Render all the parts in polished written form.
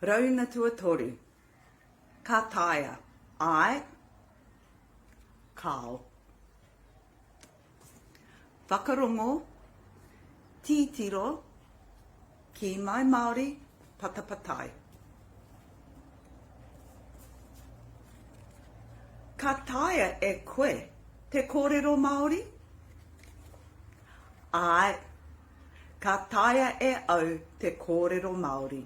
Rauna tuatoru. Ka taea. Āe. Kāo. Whakarongo, tītiro, kī mai Māori, patapatai. Ka taea e koe te kōrero Māori? Āe, ka taea e au te kōrero Māori.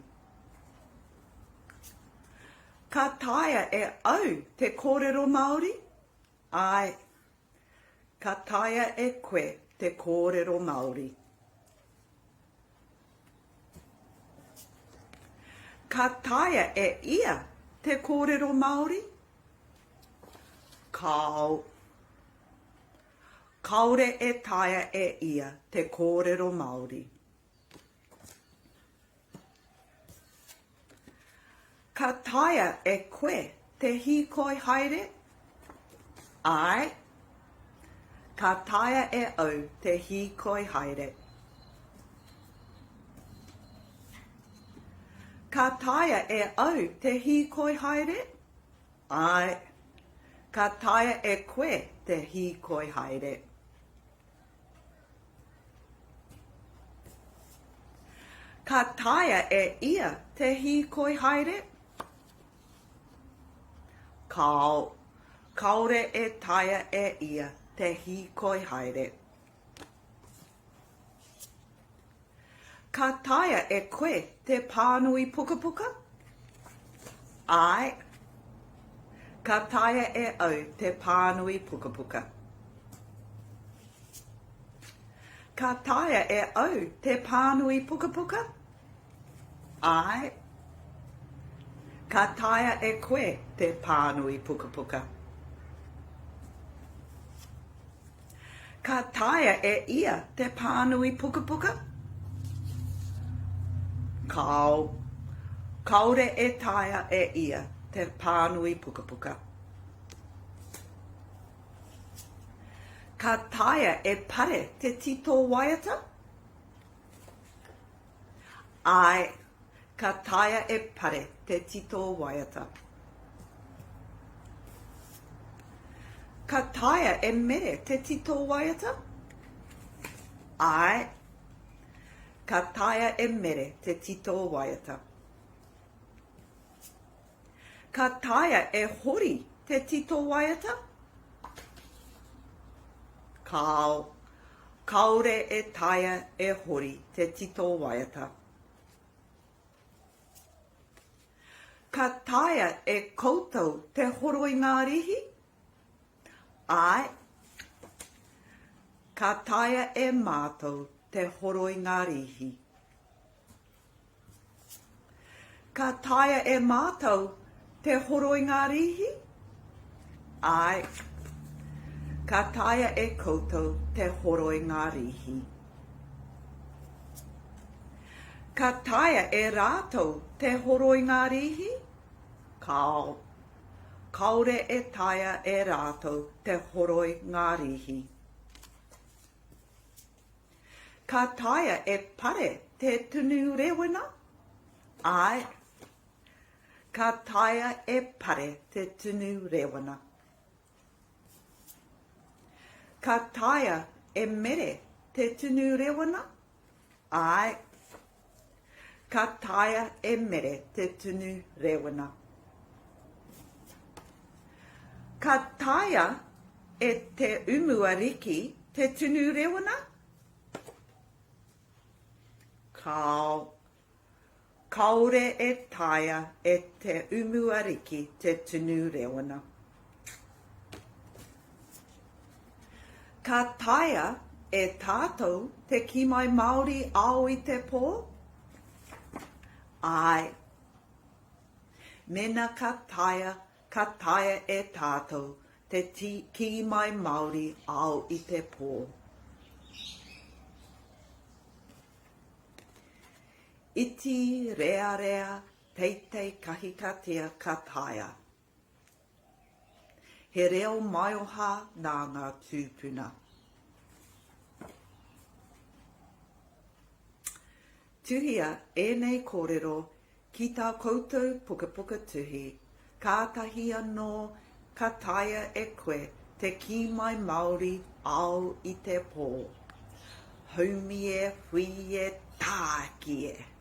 Ka taea e au te kōrero Māori? Āe, ka taea e koe te kōrero Māori. Ka taea e ia te kōrero Māori? Kāo. Kāore e taea e ia te kōrero Māori. Ka taea e koe te hīkoi haere? Āe. Ka taea e au te hīkoi haere. Ka taea e au te hīkoi haere? Āe. Ka taea e koe te hīkoi haere. Ka taea e ia te hīkoi haere? Kāo, kāore e taea e ia te hīkoi haere. Ka taea e koe te pānui pukapuka? Āe. Ka taea e au te pānui pukapuka. Ka taea e au te pānui pukapuka? Āe. Ka taea e koe te pānui pukapuka. Ka taea e ia te pānui pukapuka? Kāo. Kāore e taea e ia te pānui pukapuka. Ka taea e Pare te tito waiata? Āe, ka taea e Pare te tito waiata. Ka taea e Mere te tito waiata? Āe, ka taea e Mere te tito waiata. Ka taea e Hori te tito waiata? Kāo. Kāore e taea e Hori te tito waiata. Ka taea e koutou te horoi ngā rīhi? Āe. Ka taea e mātou te horoi ngā rīhi. Ka taea e mātou te horoi ngā rīhi? Āe. Ka taea e koutou te horoi ngā rīhi. Ka taea e rātou te horoi ngā rīhi? Kāo. Kāore e taea e rātou te horoi ngā rīhi. Ka taea e Pare te tunu rewena? Āe. Ka taea e Pare te tunu rewena. Ka taea e Mere te tunu rewena? Āe. Ka taea e Mere te tunu rewena. Ka taea e Te Umuariki te tunu rewena? Kāo. Kāore e taea e Te Umuariki te tunu rewena. Ka taea e tātou te kī mai Māori ao i te pō? Āe. Mēnā ka taea, ka taea e tātou te kī mai Māori ao i te pō. Iti, rearea, teitei kahikatea ka taea. He reo maioha nā ngā tūpuna. Tuhia ēnei kōrero Ki tā koutou pukapuka tuhi, kātahi anō ka taea e koe te kī mai Māori ao i te pō. Haumi e, hui e, tāki e!